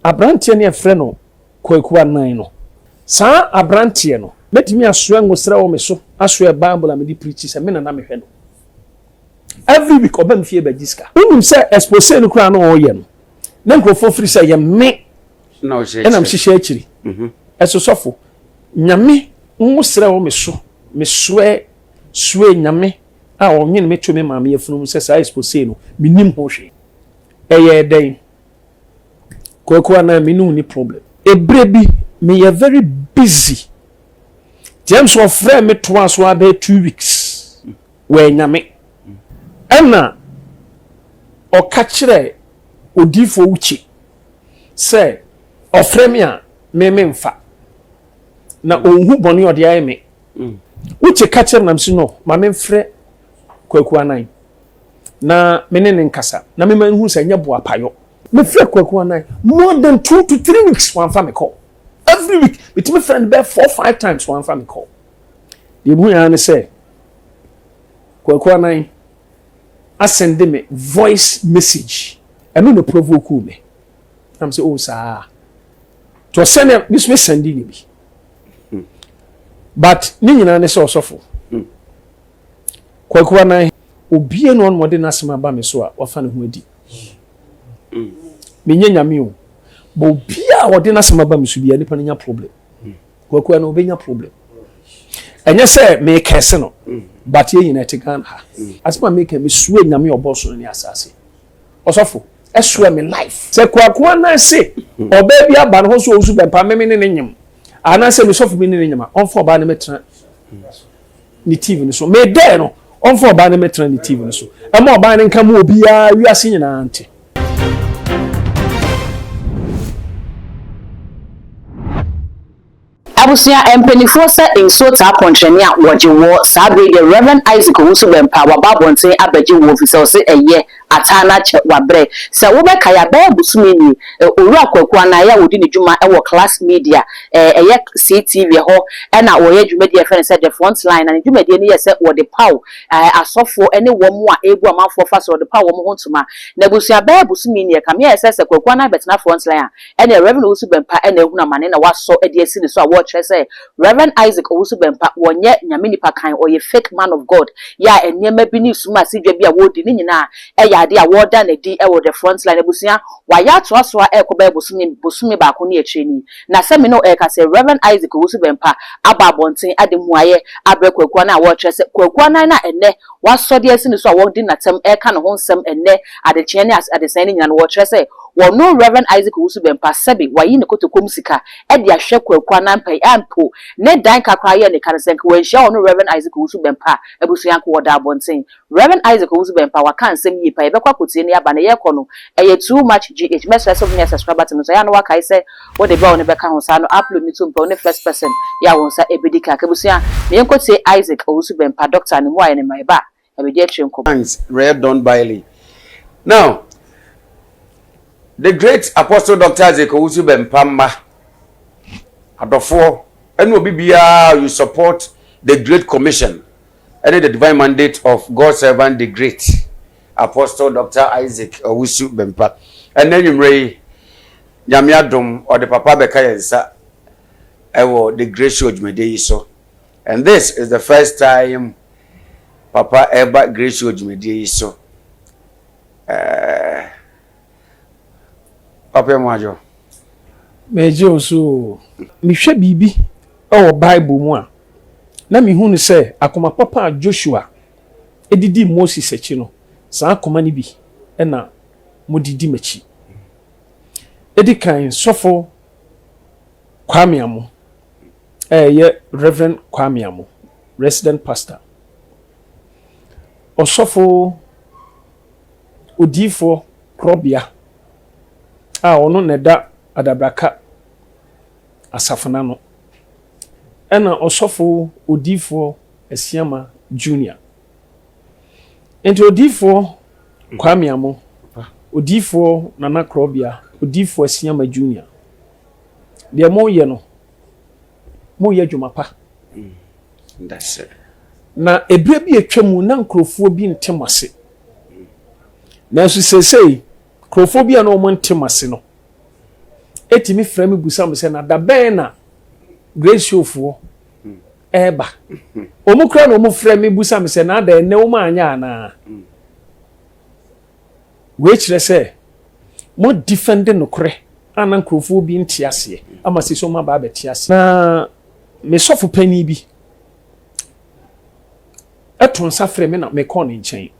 Aberanteɛ no yɛfrɛ no Kwaku Anan no. Saa aberanteɛ no, mɛtumi asoɛ ngosrɛ wɔ me so, asoɛ Bible a mede preachi sɛ me na na mehwɛ no. Every week ɔba me fie bɛgye sika. Wonim sɛ expose no koraa na ɔreyɛ no, na nkurɔfoɔ firi sɛ ɛyɛ me na mehyehyɛ akyiri. Ɛso sɔfo, Nyame ngosrɛ wɔ me so, mesoɛ soɛ Nyame a ɔnwene me to me maame yafunu mu sɛ saa expose no, mennim ho hwee. Ɛyɛɛ dɛn? Kwaku anaa me ne wo ni problem. Eberɛ bi me yɛ very busy James ɔfrɛɛ me toaa so ara bɛyɛ 2 weeks wannya me. Ɛna ɔka kyerɛɛ odiyifoɔ Uche sɛ ɔfrɛ me a me memfa na ɔnhu bɔne a ɔde ayɛ me. Uche ka kyerɛ me na mese no ma memfrɛ Kwaku Anan. na me ne no nkasa na mema nhu sɛ ɛnyɛ boapayɔ. Mefrɛ Kwaku Anan more than 2 to 3 weeks wamfa me call. Every week metumi frɛ no bɛyɛ four five times wamfa me call. Deɛ mehu ara ne sɛ Kwaku Anan asɛnde me voice message. Ɛno na provoke me. Na me sɛ oh saa. Nti ɔsɛne me so mesɛnde ne bi. But ne nyinaa ne sɛ ɔsɔfo. Kwaku Anan, obie na ɔno ɔde n'asɛm aba me so a wafa ne ho adi. Menyɛ nyame o, but obia a ɔde n'asɛm aba me so bia nipa no nya problem. Kwaku Anan obenya problem. Ɛnyɛ sɛ mekɛse no, but yɛn nyinaa ɛte Ghana ha. Asɛm a meka mesua nyame ɔbɔ soro ne asase. Ɔsɔfo, ɛsoɛ me life. Sɛ Kwaku Anan se ɔbaa bi aba ne ho so ɔwusu bɛmpa meme ne ne nyem anaasɛ me sɔfo bi ne ne nyem a, ɔmfa ɔbaa no mɛtena ne TV no so. Medɛɛ no, ɔmfa ɔbaa no mɛtena ne TV no so. Ɛma ɔbaa no nka mu obiara wiase nyinaa nte. Abusua mpaninfoɔ sɛ nsuo taa pɔnkyerɛne a wɔgye woɔ, saa berɛ yi deɛ Rev. Isaac Owusu Bɛmpa waba abɔnten abɛgye woɔ efisɛ ɔse ɛyɛ ataa no akyɛ wabrɛ. Sɛ wobɛkae a bɛyɛ bosome nie Owura Kwaku Anaaye a ɔdi ne dwuma wɔ Class Media ɛyɛ CTV ɛhɔ na wɔyɛ dwumadie a yɛfrɛ no sɛ The Front Line na ne dwumadie no yɛ sɛ wɔde paw asɔfoɔ ne wɔn a ɛrebu amanfoɔ fa so wɔde paw wɔn ho ntoma. Na abusua bɛyɛ bosome nie ɛkame ayɛ sɛ sɛ Kwaku Anaaye bɛtena Front Line a Ɛnneɛ Rev. Owusu Bɛmpa na ahunu amane na wasɔ de asi ne so a wɔrekyerɛ sɛ Rev. Isaac Owusu Bɛmpa wɔnyɛ Nyame nipa kann, ɔyɛ fake man of God yɛ a nneɛma bi ne sum ase dwa bi a wɔredi ne nyinaa yɛ adeɛ a wɔreda no adi wɔ The Front Line abusua. Wayɛ atoa so a ɛrekɔ bɛyɛ bosome bosome baako ne akyire ni. Na sɛ me ne wo ɛrekasa yi Rev. Isaac Owusu Bɛmpa aba abɔnten ade mmuaeɛ abrɛ Kwaku Anan a wɔrekyerɛ sɛ Kwaku Anan no a ɛnnɛ wasɔ de asi ne so a wɔde n'atɛm reka ne ho nsɛm ɛnnɛ adekyeɛ ne adesaeɛ no nyinaa no wɔrekyerɛ sɛ Wɔno Rev. Isaac Owusu Bɛmpa sɛbe wayi ne kotokuo mu sika de ahwɛ Kwaku Anampa yi a mpo ne dan ka koraa yɛɛ ne ka no sɛ nka wanhyia ɔno Rev. Isaac Owusu Bɛmpa a abusua nka wɔda abɔnten. Rev. Isaac Owusu Bɛmpa waka nsɛm yie paa yɛbɛkɔ akɔtie ne aba na yɛrekɔ no ɛyɛ too much GH mɛsrɛ sɛ wobɛnya subscribe button no so ɛyɛ a na wakae sɛ wode bell no bɛka ho saa no upload no to mpɛ wo ne first person yɛ a wo nsa ɛbɛdi kan abusua ma yɛnkɔtie Isaac Owusu Bɛmpa Doctor ne mmuaeɛ no ma yɛba a yɛbɛdi akyire nkɔmmɔ. Thanks, Rev. Don Bailey. Now, the great Apostle Dr. Isaac Owusu Bempah mma, adɔfoɔ, ɛne obi biara you support the Great Commission ɛne the divine mandate of God's servant the great Apostle Dr. Isaac Owusu Bempah. Ɛnɛ anwummerɛ yi, Nyame adom, ɔde papa bɛka yɛn nsa ɛwɔ the Great Show dwumadie yi so. And this is the first time papa ɛreba Great Show dwumadie yi so. Ɛɛ papa mu adwo. Megye wo so o. Mehwɛ biribi wɔ Bible mu a, na mehu no sɛ akoma papa a Joshua de dii Moses akyi no, saa akoma no bi na mode di m'akyi. Edi kan, Sɔfo Kwame Amo, a ɛyɛ Rev. Kwame Amo, resident pastor, ɔsɔfo odiyifoɔ korɔbea a ɔno na ɛda Adabraka asafo no ano, ɛna ɔsɔfo odiyifoɔ Asiama Junior. Nti odiyifoɔ Kwame Amo, odiyifoɔ Nana Korɔbea, odiyifoɔ Asiama Junior, deɛ moreyɛ no, moreyɛ adwuma pa. Na ɛberɛ bi atwa mu na nkurɔfoɔ bi nte mo ase. Nanso seesei, nkurɔfoɔ bi a na wɔn nte mo ase no, Ɛtumi frɛ me busa me sɛ na da bɛn na Grace Showfoɔ ɛreba. Wɔn kura na wɔn frɛ me busa me sɛ na ada ɛnɛ wɔn anyɛ anaa. Wei kyerɛ sɛ mo defend nokorɛ a na nkurɔfoɔ bi nte aseɛ ama sisi wɔn aba abɛte aseɛ. Na me sɔfo panin bi ɛto nsa frɛ me na mekɔɔ ne nkyɛn.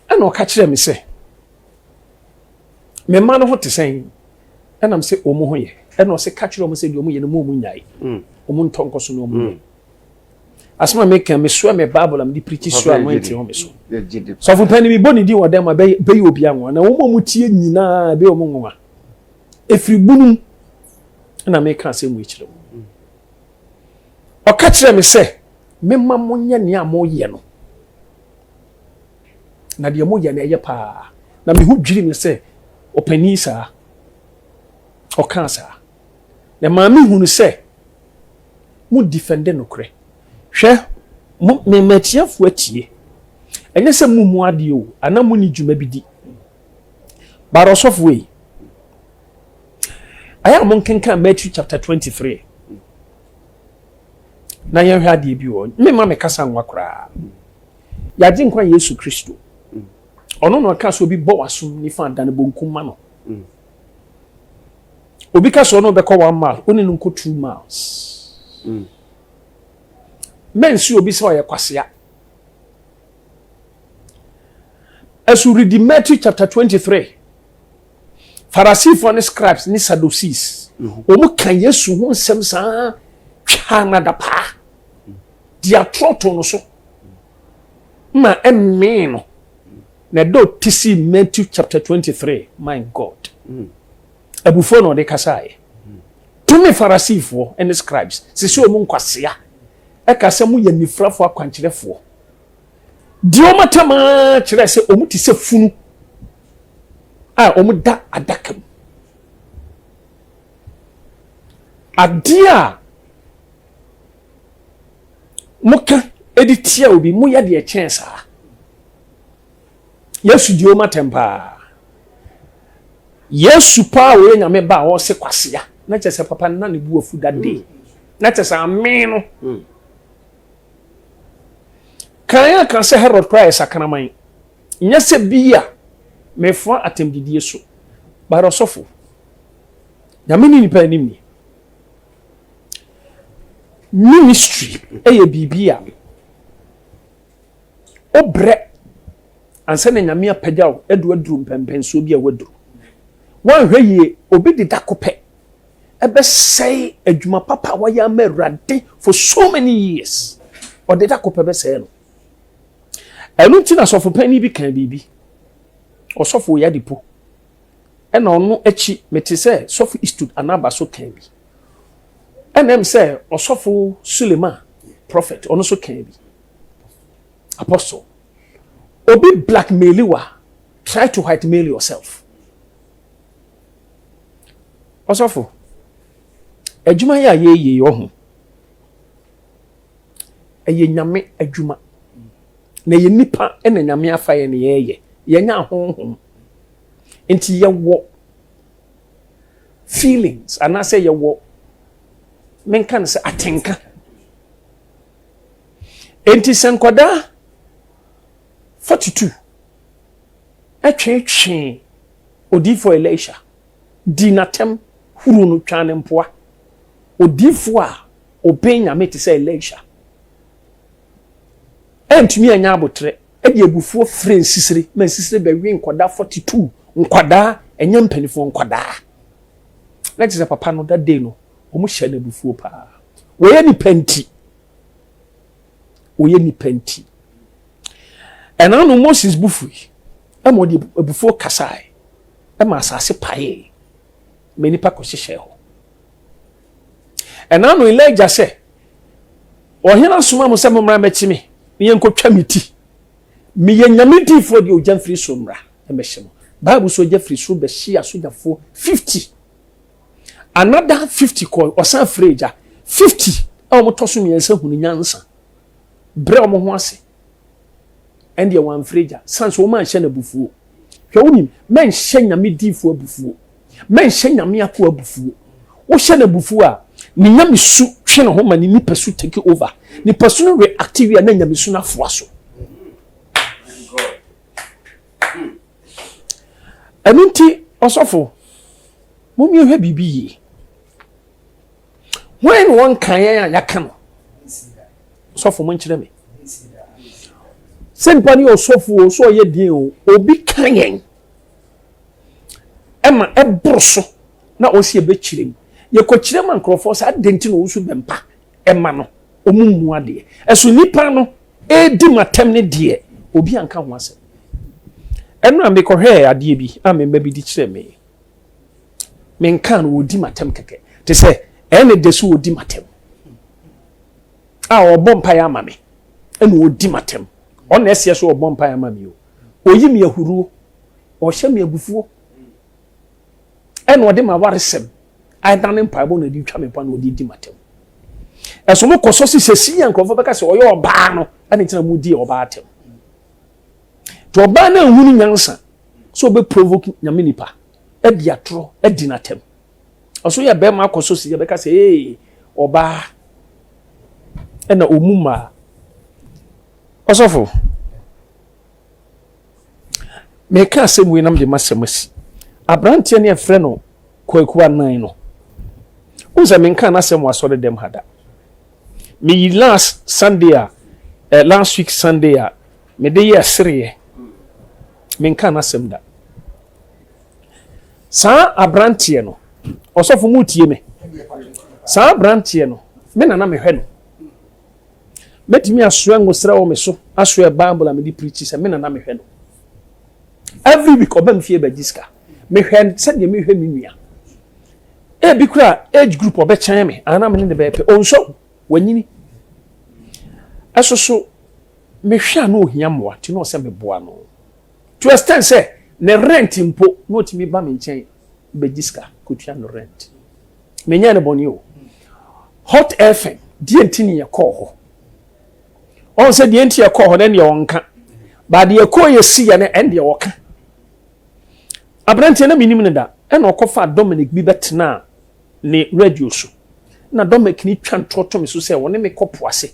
Ɛna ɔka kyerɛɛ me sɛ, Me mma no ho te sɛn? Ɛna me sɛ, Wɔn ho yɛ. Ɛna ɔse, Ka kyerɛ wɔn sɛ deɛ wɔn yɛ no, mo wɔn nnyae. Wɔn ntɔ nkɔ so na wɔn nyɛ. Asɛm a meka, mesoɛ me Bible a mede pirikyi soa anointing wɔ me so. Sɔfo panin, mebɔ ne din wɔ dɛm a, bɛyɛ obi anwa. Na wɔn a wɔtie nyinaa, ɛbɛyɛ wɔn nwanwa. Ɛfiri bunu na meka asɛm wei kyerɛ wo. Ɔka kyerɛɛ me sɛ, Memma monyɛ nea moyɛ no. Na deɛ moyɛ no ɛyɛ paa. Na me ho dwiri me sɛ ɔpanin saa. Ɔkaa saa. Na ɛmaa me hunu sɛ mo defende nokorɛ. Hwɛ, mo, me m'atiafoɔ atie. Ɛnyɛ sɛ mo mu adeɛ o, anaa mo ni dwuma bi di. But ɔsɔfo ei, ayɛ a monkenkan Matthew chapter 23 na yɛnhwɛ adeɛ bi wɔ. Memma me kasa nwa koraa. Yɛagye nkwa Yesu Kristo. Ɔno na ɔka sɛ obi bɔ w'asom nifa adane bonkum ma no. Obi ka sɛ ɔno bɛkɔ one mile, wo ne no nkɔ 2 miles. Mɛnsi obi sɛ ɔyɛ kwasea. Ɛso redi Matthew chapter 23. Farisifoɔ ne scribes ne Sadducees. Wɔn ka Yesu ho nsɛm saa twaa no adapaa. De atorɔ too no so ma ɛmmee no. Na ɛda ɔte sii Matthew chapter 23, my God. Abufuo na ɔde kasaeɛ. Tumi Farisifoɔ ne scribes sisi wɔn nkwasea ɛka sɛ moyɛ nifrafoɔ akwankyerɛfoɔ. Deɛ wɔn atam ara kyerɛ sɛ wɔn te sɛ funu a wɔn da adaka mu. Adeɛ a moka de tia obi, moyɛ deɛ ɛkyɛn saa. Yesu di wɔn atɛm paa. Yesu paa wɔyɛ Nyame ba a ɔse kwasea. Na kyerɛ sɛ papa no na ne bu afu that day. Na kyerɛ sɛ amee no. Kan a kan sɛ Herod koraa yɛ sakraman. Nyɛ sɛ bi a mefoa atɛmdidie so. But ɔsɔfo, Nyame ne nipa anim ni. Ministry yɛ biribi a wobrɛ ansa na Nyame apagya wo de aduru mpɛmpɛnsoɔ bi a woaduru. Woanhwɛ yie, obi de da ko pɛ ɛbɛsɛe adwuma papa a wayɛ ama Awurade for so many years. Ɔde da ko pɛ bɛsɛe no. Ɛno nti na sɔfo panyin bi kan biribi. Ɔsɔfo Oyadipo. Ɛna ɔno akyi mete sɛ sɔfo Eastwood anaba so kan bi. Ɛna ɛm sɛ ɔsɔfo Suleiman prophet ɔno nso kan bi. Apostle. Obi blackmail wa try to whitemail yourself. Ɔsɔfo, adwuma yi a yɛyɛ yi ɔho. Ɛyɛ Nyame adwuma. Na ɛyɛ nipa na Nyame afa yɛn na yɛyɛ. Yɛnyɛ ahonhom. Nti yɛwɔ feelings anaasɛ yɛwɔ menka no sɛ atenka. Nti sɛ nkwadaa 42 ɛtwetwee odiyifoɔ Elisha dii n'atɛm huruu no twaa ne mpoa. Odiyifoɔ a ɔbɛn Nyame te sɛ Elisha antumi anya aboterɛ de abufuo frɛ nsisire ma nsisire bɛwe nkwadaa 42 nkwadaa ɛnyɛ mpanimfoɔ nkwadaa. Na kyerɛ sɛ papa no that day no wɔn hyɛ no abufuo paa. Wɔyɛ nipa nti wɔyɛ nipa nti. Ɛna no Moses bu fui ɛma ɔde abufuo kasae ɛma asase paee ma nipa kɔhyehyɛ hɔ. Ɛna no Elijah sɛ ɔhene asoma mo sɛ mommra mmɛkye me na yɛnkɔtwa me ti. Meyɛ Nyame diifoɔ deɛ ogya mfiri soro mmra mmɛhye mo. Bible sɛ ogya firi soro bɛhye asogyafoɔ 50. Another 50 kɔ ɔsan frɛ agya 50 a wɔtɔ so mmiɛnsa hunu nyansa brɛ wɔn ho ase. Ɛndeɛ wɔamfrɛ agya san sɛ wɔn anhyɛ no abufuo. Hwɛ wonim mɛnhyɛ Nyame diifoɔ abufuo. Mɛnhyɛ Nyame akoa abufuo. Wohyɛ no abufuo a, ne nyamesu twe ne ho ma ne nipasu take over. Nipasu no react wie a na nyamesu no afoa so. Ɛno nti, ɔsɔfo, mommie hwɛ biribi yie. Hwan na wɔnka yɛn a yɛaka no? Sɔfo, monkyerɛ me. Sɛ nipa no yɛ ɔsɔfo o, sɛ ɔyɛ deɛn o, obi ka yɛn ɛma ɛboro so na ɔsi ɛbɛkyerɛ mu. Yɛkɔkyerɛ ma nkurɔfoɔ sɛ adɛn nti na ɔwusu bɛmpa ɛma no, ɔmu mmu adeɛ. Ɛso nipa no ɛredi m'atɛm ne deɛ, obi anka ho asɛm. Ɛno a mekɔhwɛɛ adeɛ bi a me mma bi de kyerɛ me. Menkaa no, wɔdi m'atɛm kɛkɛ. Te sɛ ɛne de so wɔdi m'atɛm. A ɔbɔ mpaeɛ ama me ɛna ɔdi m'atɛm. Ɔna ɛseɛ so ɔbɔ mpaeɛ ama me o. Ɔyi me ahuruo, ɔhyɛ me abufuo. Ɛna ɔde m'awaresɛm adane mpaebɔ na ɔde twa me mpa na ɔde di m'atɛm. Ɛso mo kɔ so si sɛ si yɛ nkurɔfoɔ bɛka sɛ ɔyɛ ɔbaa no ɛna ntina mo di ɔbaa atɛm. Nti ɔbaa no anhunu nyansa sɛ ɔbɛ provoke Nyame nipa adi atorɔ adi n'atɛm. Ɔso yɛ bɛrima akɔ so si yɛbɛka sɛ ee ɔbaa ɛna ɔmu mmaa. Ɔsɔfo, meka asɛm wei na mede m'asɛm asi. Aberanteɛ ne ɛfrɛ no Kwaku Anan no, wohu sɛ menkaa n'asɛm wɔ asɔre dɛm ha da. Meyi last Sunday a, eh, last week Sunday a, mede yɛɛ sereɛ. Menkaa n'asɛm da. Saa aberanteɛ no, ɔsɔfo mu tie me. Saa aberanteɛ no, me na na mehwɛ no. Mɛtumi asoɛ ngosrɛ wɔ me so, asoɛ Bible a mede preachi sɛ me na na mehwɛ no. Every week ɔba me fie bɛgye sika. Mehwɛ sɛdeɛ mehwɛ me nua. Ebi kura age group ɔbɛkyɛn me, anaa me ne ne bɛyɛ pɛ. Ɔnsɔ, wanyini. Ɛso so, mehwɛ a na ohia mmoa, nti na ɔsɛ meboa no. To extent sɛ, ne rent mpo, na ɔtumi ba me nkyɛn bɛgye sika kɔtua no rent. Menyɛɛ no bɔne o. Hot FM, deɛ nti ne yɛkɔɔ hɔ? Ɔn sɛ deɛ nti yɛkɔɔ hɔ no ɛndeɛ ɔnka. But deɛ ɛkɔɔ yɛ si yɛ no ɛndeɛ ɔka. Aberanteɛ na menim no da, ɛna ɔkɔfaa Dominic bi bɛtenaa ne radio so. Na Dominic no twa ntorɔ to me so sɛ ɔne me kɔ po ase.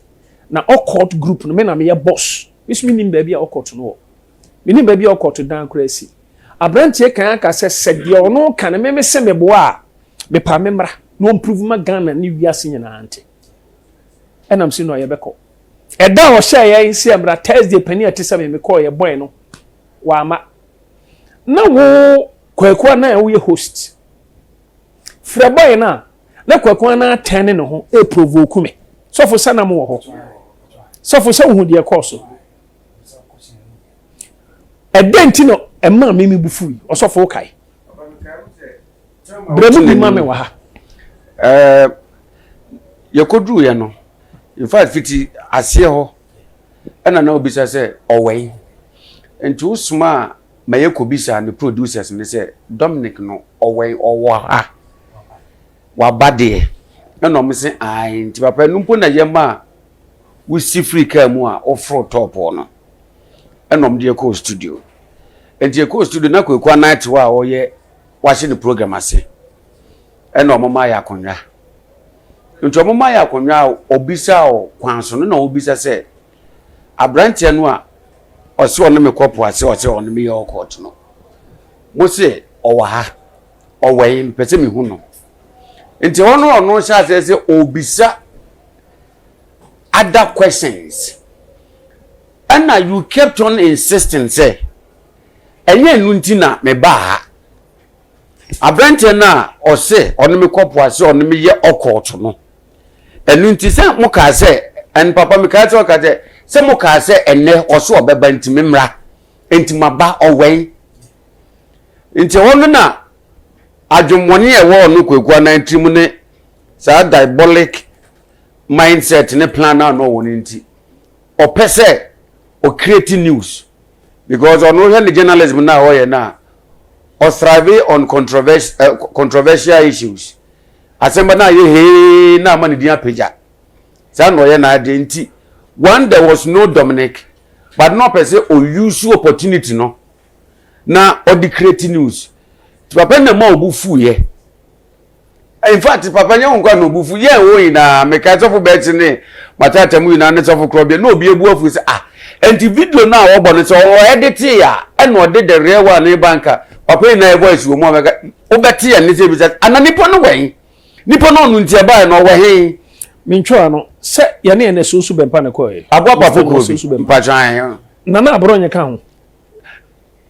Na occult group no me na meyɛ boss. Me nso mennim baabi a occult no wɔ. Mennim baabi a occult dan koraa si. Aberanteɛ kan aka sɛ sɛ deɛ ɔno ka no me me se meboa a, mepaa me mmra na ɔmprove ma Ghana ne wiase nyinaa nte. Ɛnam si no a yɛbɛkɔ. Ɛda a ɔhyɛɛ yɛn sɛ mmra Thursday panin a ɛte sɛ me mekɔɔ yɛbɔe no, wamma. Na wo Kwaku Anan a woyɛ host, frɛ bɔe no a na Kwaku Anan atɛn ne ne ho ɛreprovoke me. Sɔfo sɛ na mowɔ hɔ. Sɔfo sɛ wohu deɛ ɛkɔɔ so. Ɛdɛn nti na ɛmaa me me bu fui? Ɔsɔfo wokae. Brɛ mu bi ma me wɔ ha. Ɛɛ yɛkɔduruiɛ no, in fact fiti aseɛ hɔ ɛna na obisa sɛ ɔwɛn. Nti wosomaa ma yɛkɔbisaa ne producers no sɛ Dominic no ɔwɛn ɔwɔ ha waba deɛ ɛna ɔmo se ae nti papa ɛno mpo na yɛmaa wosi firi kaa mu a woforo tɔɔpɔɔ no ɛna ɔmo de yɛkɔɔ studio nti yɛkɔɔ studio na Kwaku Anan te hɔ a ɔyɛ wahyɛ ne program ase ɛna ɔmo maa yɛ akonnwa nti ɔmo maa yɛ akonnwa a ɔbisa ɔ kwan so no na ɔbisa sɛ aberanteɛ no a ɔsɛ ɔne me kɔ po ase ɔsɛ ɔne me yɛ ɔkɔɔto no mo se ɔwɔ ha ɔwɔ yi mpɛ sɛ mehu no nti hɔ no ɔno hyɛ aseɛ sɛ ɔbisa other questions ɛna you kept on insisting sɛ ɛnyɛ ɛno nti na mebaa ha aberanteɛ no a ɔse ɔne me kɔ po ase ɔne me yɛ occult no ɛno nti sɛ mo kaa sɛ ɛn papa me kaa sɛ ɔka sɛ sɛ mo kaa sɛ ɛnɛ ɔso ɔbɛba nti me mmra nti maba ɔwɛn nti ɛhɔ no na adwemmɔne a ɛwɔ ɔno Kwaku Anan tirim ne saa diabolic mindset ne plan a na ɔwɔ no nti ɔpɛ sɛ ɔcreate news because ɔno hwɛ ne journalism na ɔyɛ no a ɔthrive on controversial, controversial issues asɛm ba na ayɛ hee na ama ne din apagya saa na ɔyɛ n'adeɛ nti one there was no Dominic but na ɔpɛ sɛ ɔuse opportunity no na ɔde create news. Papa na ma ɔbo fuiɛ. In fact, papa nyɛ wo nkoa na ɔbo fu, yɛn wɔ nyinaa, mekae sɔfo bɛɛkye ne matata mu nyinaa ne sɔfo korɔbea na obi abu afu sɛ ah, ɛnti video no a wɔbɔ no sɛ ɔɛdete a ɛna ɔde the real one ne ba nka papa nyinaa yɛ voice wɔ mu a bɛka wobɛte yɛn ne sɛ bisa ana nipa no wɛn nipa no ɔno nti ɛbaeɛ no ɔwɔ he. Mentwaa no sɛ yɛne yɛn asuo so bɛmpa na ɛkɔɛ. Aboa papa kuro bi mpatwan. Nana Aborɔnyɛ ka ho.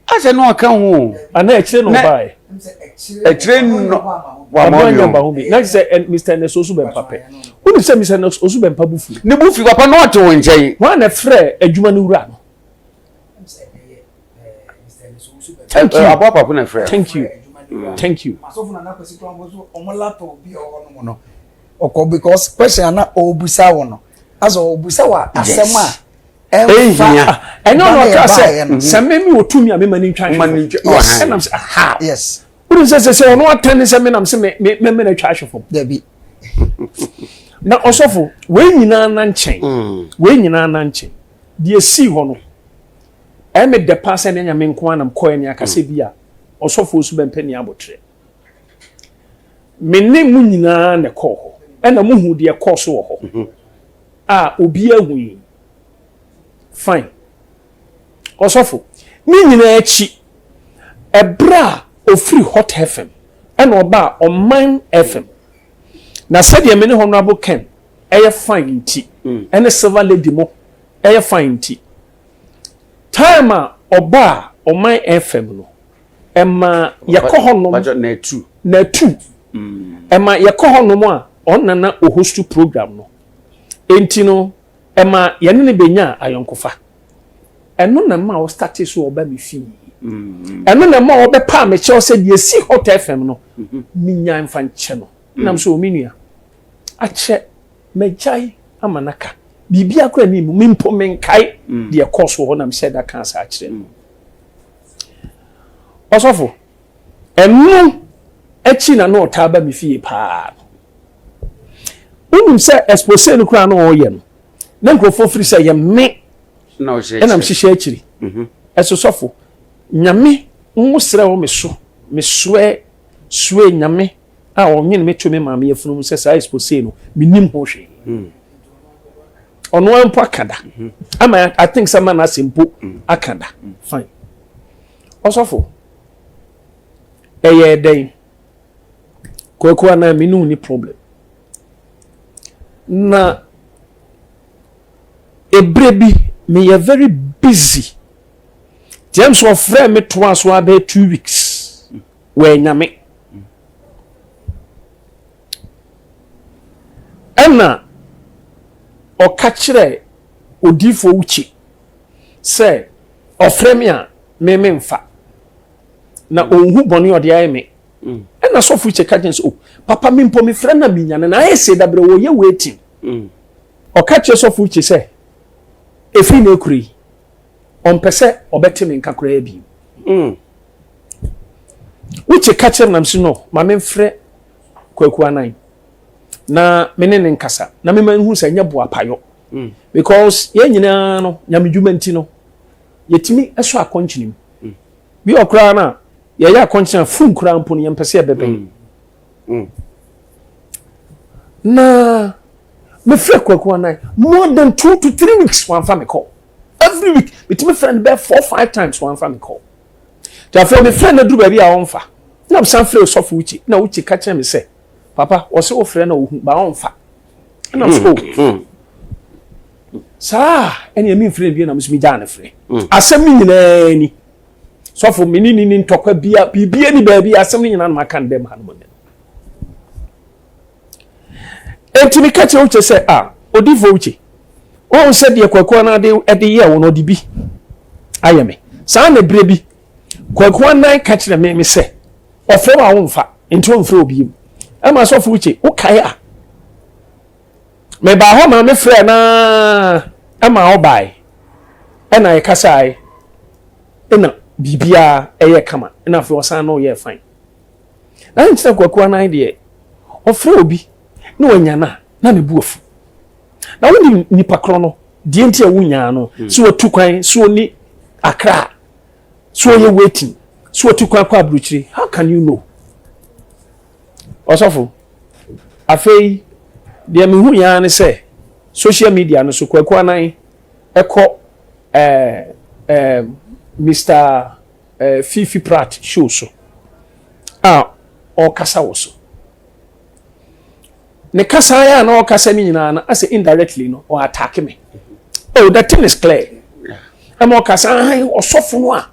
Asɛ na ɔka ho o. Ana akyire na ɔbaeɛ. Akyire no wama ɔbi o. Ba ho bi. Na sɛ Mr. Ernest Osu Bɛmpa pɛ. Wonim sɛ Mr. Ernest Osu Bɛmpa bu fu. Ne bu fi papa na ɔte wo nkyɛn. Wɔn na ɛfrɛ adwuma no wura no. Thank you. Aboa papa na ɛfrɛ. Thank you. Thank you. Asɔfo na nakwasi kura mo so ɔmo laptop bi ɔwɔ no mu no. Ɔkɔ because question ana ɔbusa wɔ no. Asɛ ɔbusa wɔ asɛm a. Ɛnhia. Ɛnyɛ ɔno ɔka sɛ sɛ me me wɔ tumi a mema ne ntwa ahwe fam. Ɛnam sɛ aha. Yes. Wode sɛ sɛ sɛ ɔno atɛn ne sɛ menam sɛ me me me na atwa ahwe fam. Dabi. Na ɔsɔfo wei nyinaa na nkyɛn. Mm. Wei nyinaa na nkyɛn. Deɛ sii hɔ no ɛmɛ dɛ paa sɛ ne nyame nko anam kɔɛ ne akasɛ mm. bi a ɔsɔfo nso bɛmpɛ ne abotrɛ. Me ne mo nyinaa na ɛkɔɔ hɔ. Ɛna muhu deɛ ɛkɔɔ so wɔ hɔ. Mm-hmm. A obiara hui. Fine. Ɔsɔfo, ne nyinaa akyi, ɛberɛ a ɔfiri Hot FM ɛna ɔbaa Ɔman FM, na sɛdeɛ me ne Honourable Ken ɛyɛ fine nti, ɛne Silver Lady mo ɛyɛ fine nti, time a ɔbaa Ɔman FM no, ɛma yɛkɔ hɔnom. Natu. Natu. Ɛma yɛkɔ hɔnom a, ɔno na na ɔhostu program no. Enti no, ɛma yɛne no bɛnyaa ayɔnkofa. Ɛno na ɛma ɔstartee so ɔba me fie. Ɛno na ɛma ɔbɛpaa me kyɛw sɛ deɛ ɛsi Hot FM no, menyae mfa nkyɛ no. Nam sɛ, o me nua, akyɛ magyae ama no aka. Biribiara koraa nni mu, me mpo menkae deɛ ɛkɔɔ so wɔ hɔ na mehyɛɛ da kaa saa kyerɛɛ no. Ɔsɔfo, ɛno akyi na na ɔtaa ba me fie paa no. Wonim sɛ expose no koraa na ɔreyɛ no, na nkurɔfoɔ firi sɛ yɛ me ɛna mehyehyɛ akyiri. Mhm. Ɛso sɔfo, Nyame nwosrɛ wɔ me so, mesoɛ soɛ Nyame a ɔnwene me to me maame yafunu mu sɛ saa expose no, menim ho hwee. Mm. Ɔno ara mpo aka da. Mhm. Ama I think sɛ ma n'asɛ mpo mm. aka da. Mm. Fine. Ɔsɔfo, ɛyɛɛ dɛn? Kwaku anaa me ne wo ni problem. Na ebere bi meyɛ very busy. James ɔfrɛ me toa so abɛyɛ 2 weeks. Wɔanya me. Ɛna ɔka kyerɛ odiifoɔ Uche sɛ ɔfrɛ me a me memfa na ɔnhu bɔne ɔde ayɛ me. Ɛna sɔfo Uche ka kyerɛ sɛ, oh, papa me mpo mefrɛ na menya no na ayɛ sɛ dabrɛ wɔyɛ waiting. Ɔka kyerɛ sɔfo Uche sɛ ɛfiri na ɛkura yi ɔmpɛ sɛ ɔbɛte me nka koraa bio. Uche ka kyerɛ nam si no ma memfrɛ Kwaku Anan na me ne ne nkasa na mema nhu sɛ nyɛ boapayɔ. Because yɛn nyinaa no nyame dwuma nti no yɛtumi sɔ akɔnkyene mu. Bi wɔ koraa no a yɛyɛ akɔnkyene a fon koraa mpo no yɛmpɛ sɛ yɛbɛbɛn. Na mefrɛ Kwaku Anan more than 2 to 3 weeks wamfa me call. Every week metumi frɛ no bɛyɛ four five times wamfa me call. Nti afei mefrɛ no aduru baabi a ɔmfa. Na mesan frɛ Osɔfo Uche na Uche ka kyerɛ me sɛ papa ɔsɛ wofrɛ na ohu ba ɔmfa. Ɛna so oh saa ɛne ɛmi mfrɛ no bio na me nso megyaa no frɛ. Asɛm no nyinaa ni. Sɔfo me ne ni ni ntɔkwa bia biribi ni baabi asɛm no nyinaa na maka no dɛm ha no mu. Enti meka kyerɛ Uche sɛ ah odifo Uche wɔn sɛ deɛ Kwaku Anan de ɛde yɛ wɔn ɔde bi ayɛ me. Saa na ebere bi Kwaku Anan ka kyerɛ me me sɛ ɔfrɛ wo a womfa nti ɔmfrɛ obi mu. Ɛma sɔfo Uche wokae a mebaa hɔ ma me frɛ naa ɛma ɔbae ɛna yɛkasae ɛna biribiara ɛyɛ kama ɛna afei ɔsan no yɛ fine. Na nkyerɛ Kwaku Anan deɛ ɔfrɛ obi na wanya no a na ne bu afu. Na wonim nipa korɔ no deɛ nti a wonyaa no, sɛ watu kwan, sɛ ɔni Accra, sɛ ɔyɛ waiting, So otu kwan kɔ aburukyire? How can you know? Ɔsɔfo, afei deɛ mehu yɛn ara ne sɛ social media no so Kwaku Anan ɛkɔ ɛɛ ɛɛ Mr. Ɛɛ Fifi Pratt show so a ɔrekasa wɔ so. Ne kasa yɛ a na ɔrekasa ne nyinaa no asɛ indirectly no ɔ attack me. Oh, the thing is clear. Ɛma ɔkasa ahan ɔsɔfo no a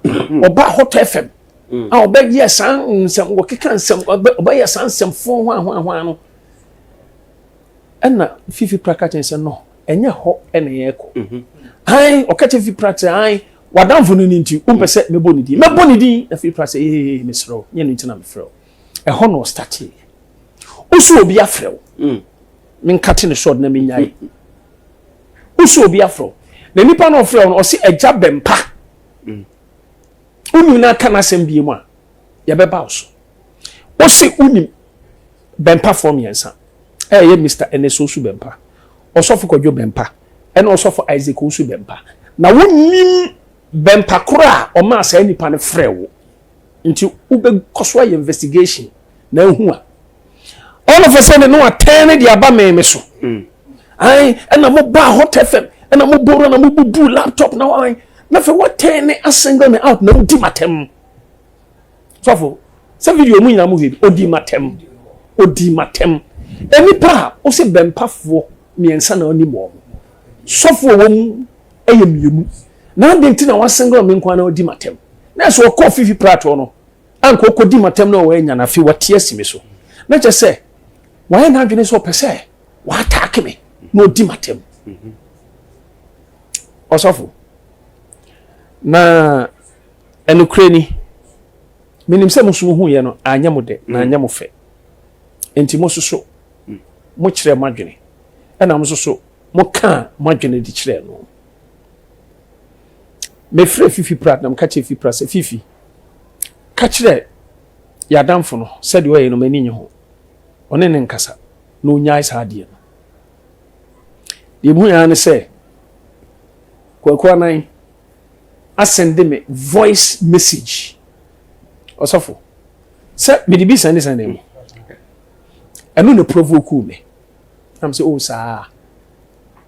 ɔba Hot FM a ɔbɛyɛ saa nsɛm wɔkeka nsɛm ɔbɛyɛ saa nsɛmfo ho ahoahoa no. Ɛna Fifi Pratt ka kyerɛ sɛ no ɛnyɛ hɔ ɛna yɛrekɔ. Ahan ɔka kyerɛ Fifi Pratt sɛ ahan wadamfo no ni nti wompɛ sɛ mɛbɔ ne din mɛbɔ ne din na Fifi Pratt sɛ ee mesrɛ wo nyɛ no nti na mefrɛ wo. Ɛhɔ na ɔstarteeɛ. Woso obi afrɛ wo. Menkate ne short na menyae. Woso obi afrɛ wo. Na nipa na ɔfrɛ wo no ɔse agya bɛmpa. Wonim na aka n'asɛm bie mu a yɛbɛba wo so. Wose wonim bɛmpafoɔ mmiɛnsa. Ɛyɛ Mr. Ernest Owusu Bɛmpa, Ɔsɔfo Kwadwo Bɛmpa, ɛna Ɔsɔfo Isaac Owusu Bɛmpa. Na wonim bɛmpa koro a ɔmaa saa nipa no frɛ wo. Nti wobɛkɔ so ayɛ investigation na ahu a all of a sudden no atɛn ne de aba mɛn me so. Ayi ɛna mo ba Hot FM ɛna mo boro na mo bubu laptop na wɔn na fɛ wɔtɛn ne asingle me out na odi matɛm. Sɔfo sɛ video mu nyinaa mo hwɛ bi odi matɛm odi matɛm. Nipa a ɔsɛ bɛmpafoɔ mmiɛnsa na ɔnim wɔn. Sɔfo a wɔn mu ɛyɛ mmienu. Na adi nti na wasingle me nko na odi matɛm. Na ɛsɛ ɔkɔ Fifi Pratt hɔ no anka ɔkɔdi matɛm na ɔwɔ anya na afei wate asi me so. Na kyerɛ sɛ wayɛ n'adwene sɛ ɔpɛ sɛ waattack me na ɔdi matɛm. Ɔsɔfo, na ɛnokorɛ ni, menim sɛ mo so mohuiɛ no anyɛ mo dɛ na anyɛ mo fɛ. Enti mo nso so mokyerɛɛ mo adwene, ɛna mo nso so mokaa mo adwene de kyerɛɛ no. Mefrɛ Fifi Pratt na meka kyerɛ Fifi Pratt sɛ, Fifi, ka kyerɛ yɛadamfo no sɛdeɛ ɔyɛ no m'ani nye ho. Ɔne ne nkasa na ɔnyae saa adeɛ no. Deɛ mehu ara ne sɛ Kwaku Anan asɛnde me voice message. Ɔsɔfo, sɛ mede bi sɛnde sɛnde mo. Ɛno na provoke me. Na me sɛ, oh saa.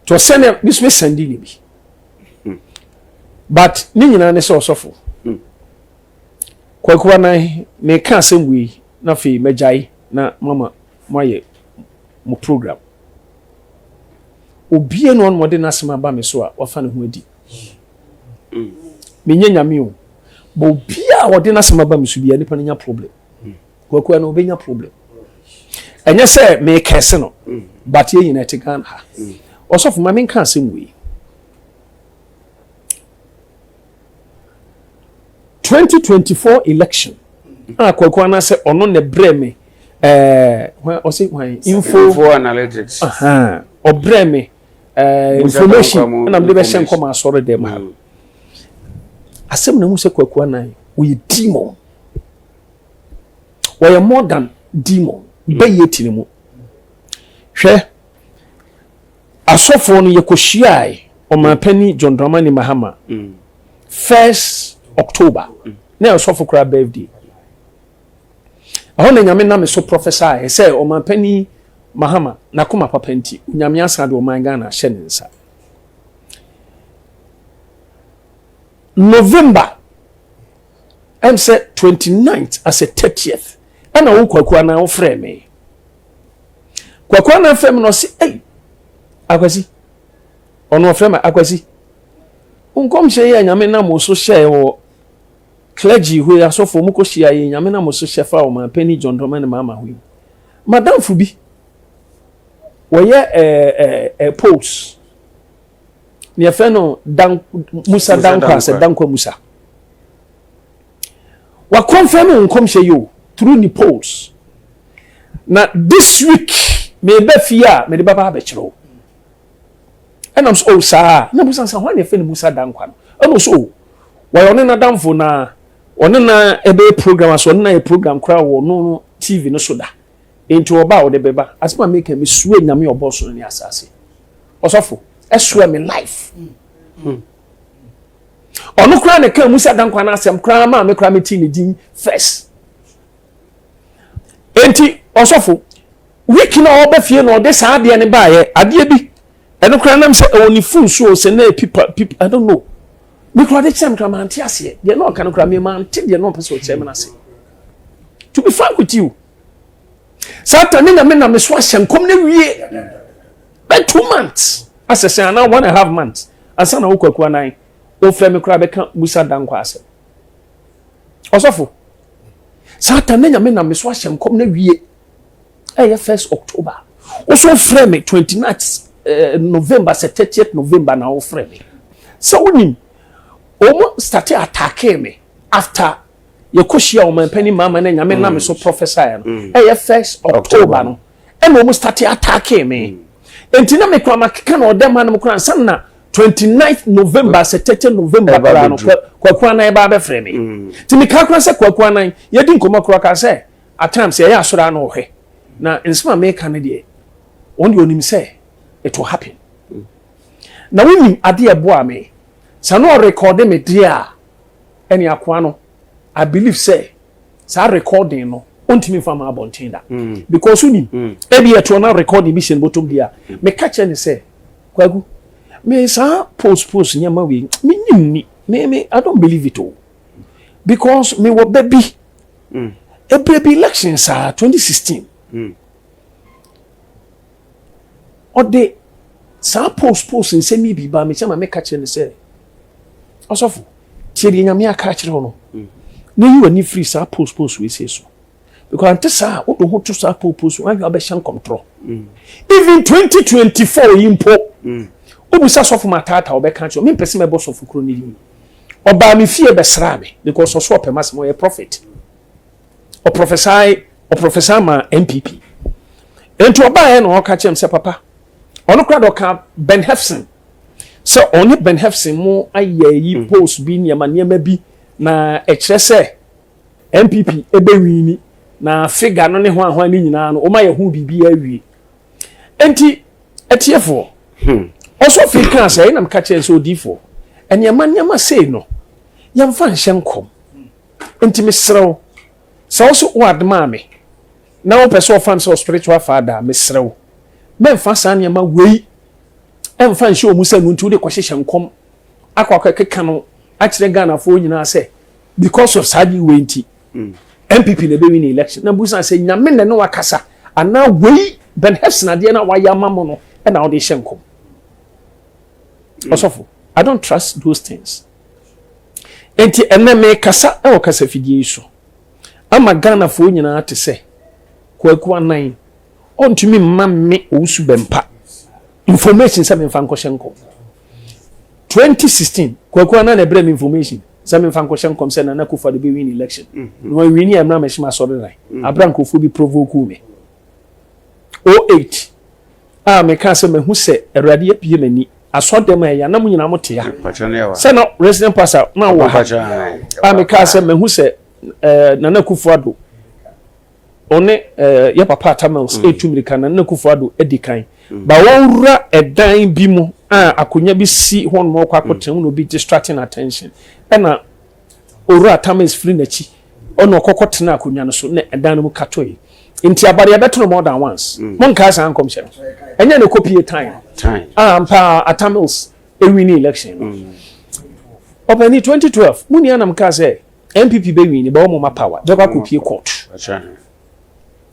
Nti ɔsɛnde, me so me sɛnde ne bi. But ne nyinaa ne sɛ ɔsɔfo, Kwaku Anan, meka asɛm wei na afei magyae na mama moayɛ mo program. Obie na ɔno ɔde n'asɛm aba me so a wafa ne ho adi. Menyɛ nyame o. But obi a ɔde n'asɛm aba me so bia nipa no nya problem. Kwaku Anan obɛnya problem. Ɛnyɛ sɛ mekɛse no, but yɛn nyinaa ɛte Ghana ha. Ɔsɔfo ma menka asɛm wei. 2024 election a Kwaku Anan sɛ ɔno na brɛ me ɛɛ ɔsɛ hwan info Info analytics. Ɔbrɛ me information ɛna mede bɛhyɛ nkɔm asɔre dɛm ha. Asɛm na hu sɛ Kwaku Anan wɔyɛ demon. Wɔyɛ more than demon. Bɛyɛ ti ne mu. Hwɛ, asɔfoɔ no yɛkɔhyiae ɔmanpanin John Dramani Mahama 1st October na yɛ ɔsɔfo koraa birthday. Ɛhɔ na Nyame nam so prophesy sɛ ɔmanpanin Mahama n'akoma papa nti Onyame asan de ɔman Ghana ahyɛ ne nsa. November ɛm sɛ 29th as a 30th ɛna wo Kwaku Anan wofrɛ me. Kwaku Anan frɛ me na ɔse ei Akwasi, ɔno ɔfrɛ me Akwasi, nkɔmhyɛ yi a Nyame nam wo so hyɛɛ wɔ clergy hɔ yi asɔfoɔ mu kɔhyia yi Nyame nam wo so hyɛ fa ɔmanpanin John Dramani Mahama ho yi. Madamfo bi wɔyɛ ɛɛ ɛɛ polls ne yɛfrɛ no Dan Musa Dankwa sɛ Dankwa Musa. Wakɔnfɛm wo nkɔmhyɛ yi o through ne polls. Na this week meba fie a mede bɛba abɛkyerɛ wo. Ɛnam so oh saa na Musa sɛ hwan na yɛfrɛ no Musa Dankwa no. Ɛna ɔso oh wɔyɛ ɔne n'adamfo na ɔne na ɛbɛyɛ program aso ɔne na yɛ program koraa wɔ no TV no so da. Enti ɔba a ɔde bɛba. Asɛm a meka mesua Nyame ɔbɔ soro ne asase. Ɔsɔfo ɛsoa me life. Ɔno koraa na ɛkaa Musa Dankwa no asɛm koraa maa me koraa metee ne din first. Enti ɔsɔfo, week na ɔba fie na ɔde saa adeɛ no baeɛ, adeɛ bi, ɛno koraa nam sɛ ɛwɔ ne phone so sɛ na pipa pipa, I don't know. Me koraa de kyerɛ me koraa mante aseɛ. Deɛ na ɔka no koraa me mante deɛ na ɔpɛ sɛ ɔkyerɛ me no ase. To be frank with you, Satan ne nyame nam me so ahyɛ nkɔm no wie bɛ 2 months asɛ sɛn anaa 1.5 months ansa na wokɔ akua nan wofrɛ me koraa bɛka Musa Dankwa asɛm. Ɔsɔfo, Satan ne nyame nam me so ahyɛ nkɔm no wie, ɛyɛ 1st October, woso frɛ me 29th November sɛ 30th November na wofrɛ me sɛ wonim wɔn start attack me after yɛkɔhyia ɔman panin maama no, nyame nam so prophesy no, ɛyɛ 1st October no ɛna wɔn start attack me. Nti na mekura makeka na ɔdɛm ha no mekura nsa na 29th November sɛ 30 November koraa no, Kwaku Anan ba abɛfrɛ me. Nti meka kora sɛ Kwaku Anan yɛdi nkɔmmɔ kora ka sɛ at times yɛyɛ asɔre ano ɔhwɛ na nsɛm a meka no deɛ, wɔn deɛ onim sɛ it will happen. Na wonim adeɛ ɛboa me sɛ no ɔrekɔde me deɛ a, ɛne akoa no, I believe sɛ saa recording no ɔntumi nfa ma abɔnten da because wonim ebi ɛtoɔ na recording bi hyɛ no bɔtɔm deɛ a, meka kyerɛ ne sɛ, Kwaku, me saa post post nneɛma wei me nyim ni me I don't believe it o, because me wɔ bɛ bi ebire bi election saa 2016 ɔde saa post post nsɛm yi bi ba me kyɛn ma meka kyerɛ ne sɛ, ɔsɔfo, tie deɛ Nyame aka akyerɛ wo no na yi w'ani firi saa post post wei sie so, because ante saa wode ho to saa post post ahwɛ abɛhyɛ nkɔmtorɔ. Even 2024 yi mpo, wobisa sɔfo ma taata wɔbɛka kyerɛ, mempɛ sɛ mɛbɔ sɔfo kuro no din, ɔbaa me fie bɛsraa me because ɔso ɔpɛ m'asɛm, ɔyɛ prophet, ɔprophesy, ɔprophesy ma NPP. Nti ɔbaeɛ na ɔka kyerɛ m sɛ, papa, ɔno koraa de ɔka Ben Hefson sɛ ɔne Ben Hefson mu ayɛ yi post bi, nneɛma nneɛma bi na ɛkyerɛ sɛ NPP ɛbɛwini na figure no ne ho ahoa no nyinaa no, ɔma yɛ ho biribi awie. Nti atiefoɔ, ɔsɔfo kaa sɛ ɛnam ka kyerɛ sɛ odiifoɔ, nneɛma nneɛma sei no yɛmfa nhyɛ nkɔm. Nti mesrɛ wo sɛ wo so wo adoma me na wopɛ sɛ ɔfa m sɛ spiritual father a, mesrɛ wo, mɛmfa saa nneɛma wei ɛmfa nhyɛ ɔmu sɛ no nti wode kɔhyehyɛ nkɔm akɔ akɔkeka no akyerɛ Ghanafoɔ nyinaa sɛ because of saa de wei nti NPP na ɛbɛwi ne election. Na busa sɛ Nyame na ne wakasa anaa wei Ben Hefson adeɛ no a wayɛ ama mo no ɛna wode hyɛ nkɔm. Ɔsɔfo, I don't trust those things. Nti ɛnɛ mekasa ɛwɔ kasafidie yi so ama Ghanafoɔ nyinaa te sɛ Kwaku Anan ɔntumi mma me Owusu Bɛmpa information sɛ memfa nkɔhyɛ nkɔm. 2016 Kwaku Anan na ɛbrɛ me information sɛ memfa nkɔhyɛ nkɔm sɛ Nana Akufo-Addo bɛwin election na wawini a ɛmra mɛhyɛ asɔre dan abra nkurɔfoɔ bi provoke me. 08 a meka sɛ mahu sɛ Awurade apue m'ani asɔdɛm a ɛyɛ anam nyinaa mo te ha sɛ na resident pastor na wɔ ha a, meka sɛ mahu sɛ Nana Akufo-Addo ɔne yɛ papa Atta Mills ɛtu mirika na Nana Akufo-Addo adi kan ba wɔwura ɛdan bi mu a akonnwa bi si hɔ nom, ɔkɔ akɔtena mu na obi distracting attention, ɛna owura Atta Mills firi n'akyi ɔna ɔkɔkɔ tena akonnwa no so na ɛdan no mu kato yi. Nti abade yɛbɛto no more than once. Monkae saa nkɔmhyɛ no? Ɛnyɛ ne kɔpie time a mpa Atta Mills ɛwini election no. Ɔpani 2012 mu nua nam kaa sɛ NPP bɛwini bɛ wɔn ma power bɛkɔ akɔpie court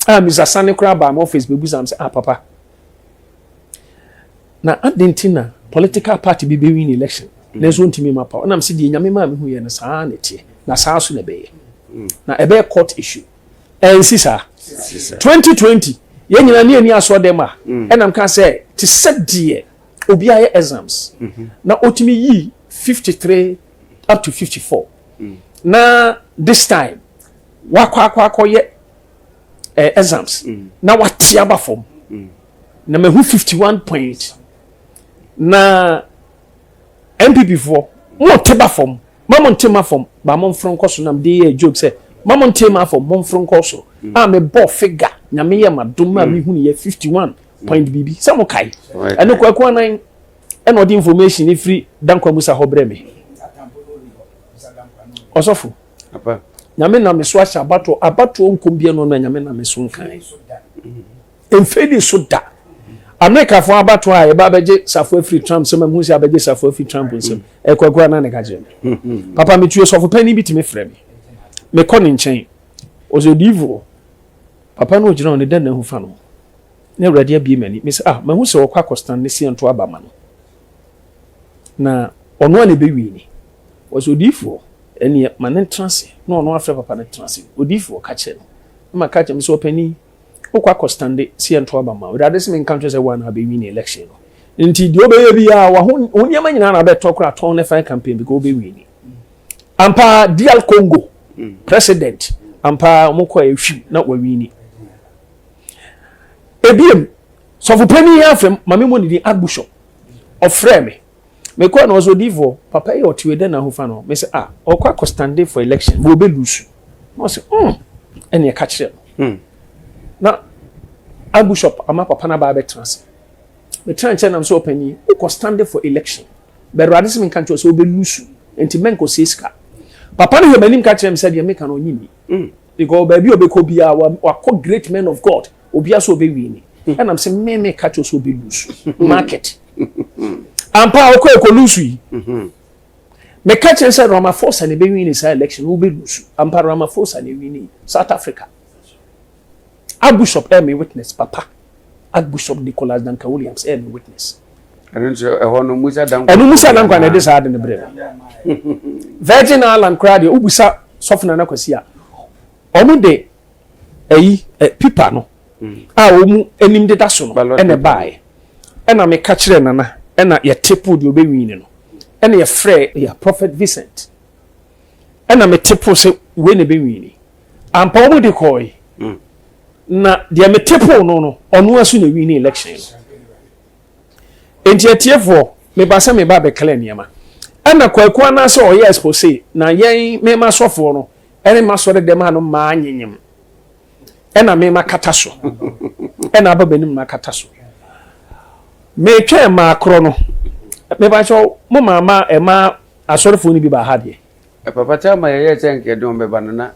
a Mr Sane koraa baa my office bɛbusa m sɛ, ah, papa, na adɛn nti na political party bi bɛwin election na nso ntumi ma power? Nam sɛ deɛ Nyame maa mehu yɛ no, saa na ɛteɛ na saa so na ɛbɛyɛ na ɛbɛyɛ court issue. Ɛnsi saa 2020 yɛn nyinaa ne ani asɔ dɛm a ɛnam ka sɛ te sɛ deɛ obi ayɛ exams na otumi yi 53 up to 54 na this time wakɔ akɔ akɔyɛ exams na wate aba fam na mahu 51 point na NPP foɔ mo te ba fam, ma mo nte ma fam ba mo mforo nkɔ so. Na mede yɛ joke sɛ ma mo nte ma fam, mo mforo nkɔ so a mebɔ figure Nyame yɛ ma dom a mehu ne yɛ 51 point biribi sɛ mo kae. Ɛno Kwaku Anan ɛna ɔde information firi Dankwa Musa hɔ brɛ me. Ɔsɔfo, Nyame nam me so ahyɛ abatoɔ, abatoɔ nkɔm biara no na Nyame nam me so nkan. Mfeli so da. Amerikafoɔ abatoɔ a yɛba abɛgye safo afiri Trump nsam, amu sɛ abɛgye safo afiri Trump nsam. Ɛkwaku ana ne ka kyerɛ me. Papa metue sɔfo panyin bi tumi frɛ me. Mekɔ ne nkyɛn. Ɔsɛ odiifoɔ. Papa no ogyina hɔ ne dɛn na ahu fa no. Na Awurade abie m'ani. Mesɛ ah, mahu sɛ ɔkɔ akɔstan ne seɛ nto aba ma no. Na ɔno a na ɛbɛwie ni. Ɔsɛ odiifoɔ, ɛneɛ ma no ntena ase. Na ɔno afrɛ papa no tena ase. Odiifoɔ ka kyerɛ no. Na maka kyerɛ me sɛ ɔpanin, wokɔ akɔ stande sɛ yɛnto aba ma wo. Awurade se menka nkyerɛ sɛ woa na wabɛwini election no. Nti deɛ wobɛyɛ biara, waho wo nneɛma nyinaa na abɛtɔ koraa tɔn ne fan campaign because wobɛwini. Ampa DR Congo president ampa wɔn kɔ ehwim na wawini. Ebiem sɔfo panyin afɛm maame mo ne din Archbishop ɔfrɛ me. Mekɔɛ no ɔsɛ odiifoɔ papa yi ɔte wei dɛn na ahofa no me sɛ ah ɔkɔ akɔ stande for election ma ɔbɛ lusu na ɔsɛ mm ɛne ɛka kyerɛ no mm. Na Archbishop ama papa no aba abɛtena ase. Metra nkyɛn nam sɛ ɔpanyin wokɔ stande for election bɛ awurade sɛ menka nkyerɛ sɛ ɔbɛ lusu nti mɛnkɔ sie sika. Papa no hwɛ m'anim ka kyerɛ me sɛ deɛ meka no ɔnye nni mm. Because baabi a ɔbɛkɔ biara wakɔ great men of God obiara sɛ ɔbɛwie ni ɛnam sɛ me me ka kyerɛ sɛ ɔbɛlusu market ampa a ɔkɔ ɛkɔ lusu yi meka kyerɛ sɛ Ramaphosa na ɛbɛwi ne saa election wobɛlusu ampa Ramaphosa na ɛwi ne South Africa. Archbishop ɛyɛ me witness papa. Archbishop Nicholas Duncan Williams ɛyɛ me witness. Ɛno nso ɛhɔ no Musa Dankwa. Ɛno Musa Dankwa na ɛde saa ade no brɛ no. Virgin Island koraa deɛ wobusa sɔfo Nana Kwasi a wɔn de ɛyi ɛ pipa no a wɔn anim deda so no ɛna ɛbaeɛ ɛna meka kyerɛ Nana ɛna yɛte po deɛ ɔbɛwin no ɛna yɛfrɛ yɛ Prophet Vincent ɛna mete po sɛ wei na ɛbɛwin ampa wɔn de kɔɔe na deɛ mete po no no ɔno aso na ɛwin election no. Enti atiefoɔ, meba sɛ meba abɛclear nneɛma. Ɛna Kwaku anaasɛ ɔyɛ expose na yɛn me m'asɔfoɔ no ɛne m'asɔre dɛm ha no mmaa nyenyem. Ɛna me makata so. Ɛna aba m'anim makata so. Metwɛn maa korɔ no. Mepakyɛw, mo maa ma ɛmaa asɔrefoɔ no bi baa ha deɛ? Papa Thelma yɛyɛɛ sɛ nka yɛde wɔn bɛba no na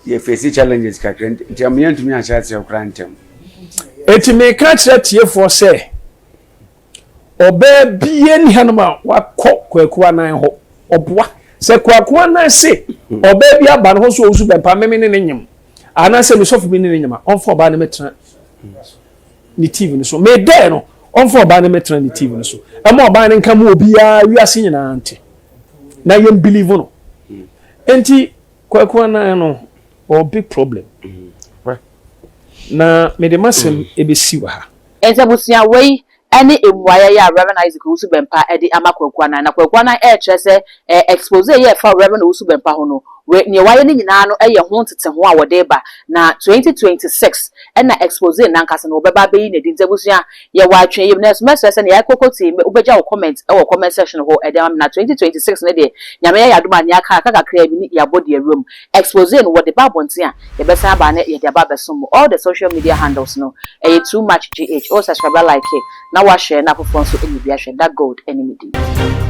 yɛ face challenges kakra nti ama yɛntumi anhyɛ aseɛ koraa ntɛm. Enti meka kyerɛ atiefoɔ sɛ, ɔbaa biara nni hanom a wakɔ Kwaku Anan hɔ. Ɔboa. Sɛ Kwaku Anan se ɔbaa bi aba ne hɔ sɛ ɔresu bɛmpa me me ne no nyem, anaasɛ me sɔfo bi ne no nyem a, ɔmfa ɔbaa no mmɛtena ne TV no so. Medɛɛ no, ɔmfa ɔbaa no mmɛtena ne TV no so. Ɛma ɔbaa no nka ma obiara, wiase nyinaa nte. Na yɛn believe no. Enti Kwaku Anan no ɔwɔ big problem na mede m'asɛm bɛsi wɔ ha. Enti abusua, wei ne mmuaeɛ yi a Rev. Isaac Owusu Bɛmpa de ama Kwaku Anan. Na Kwaku Anan rekyerɛ sɛ expose yi a ɛfa Rev. Owusu Bɛmpa ho no, wei, deɛ wayɛ no nyinaa no yɛ ho nteteho a wɔde reba. Na 2026 na expose no ankasa no wɔbɛba abɛyi no adi. Nti abusua, Yɛwɔ atwee yam nanso mɛsrɛ sɛ nea ɛkɔkɔ tie me wobɛgya wo comment wɔ comment section hɔ de ama me na 2026 no deɛ Nyame ayɛ adom a nea aka aka kakraa bi ne yɛabɔ de awura mu. Expose no wɔde ba abɔnten a yɛbɛsan aba ne yɛde aba abɛsom mo. All the social media handles no ɛyɛ too much GH. Wo subscribe a like na wa share na afoforɔ nso anya bi ahwɛ. That gold ɛne me din.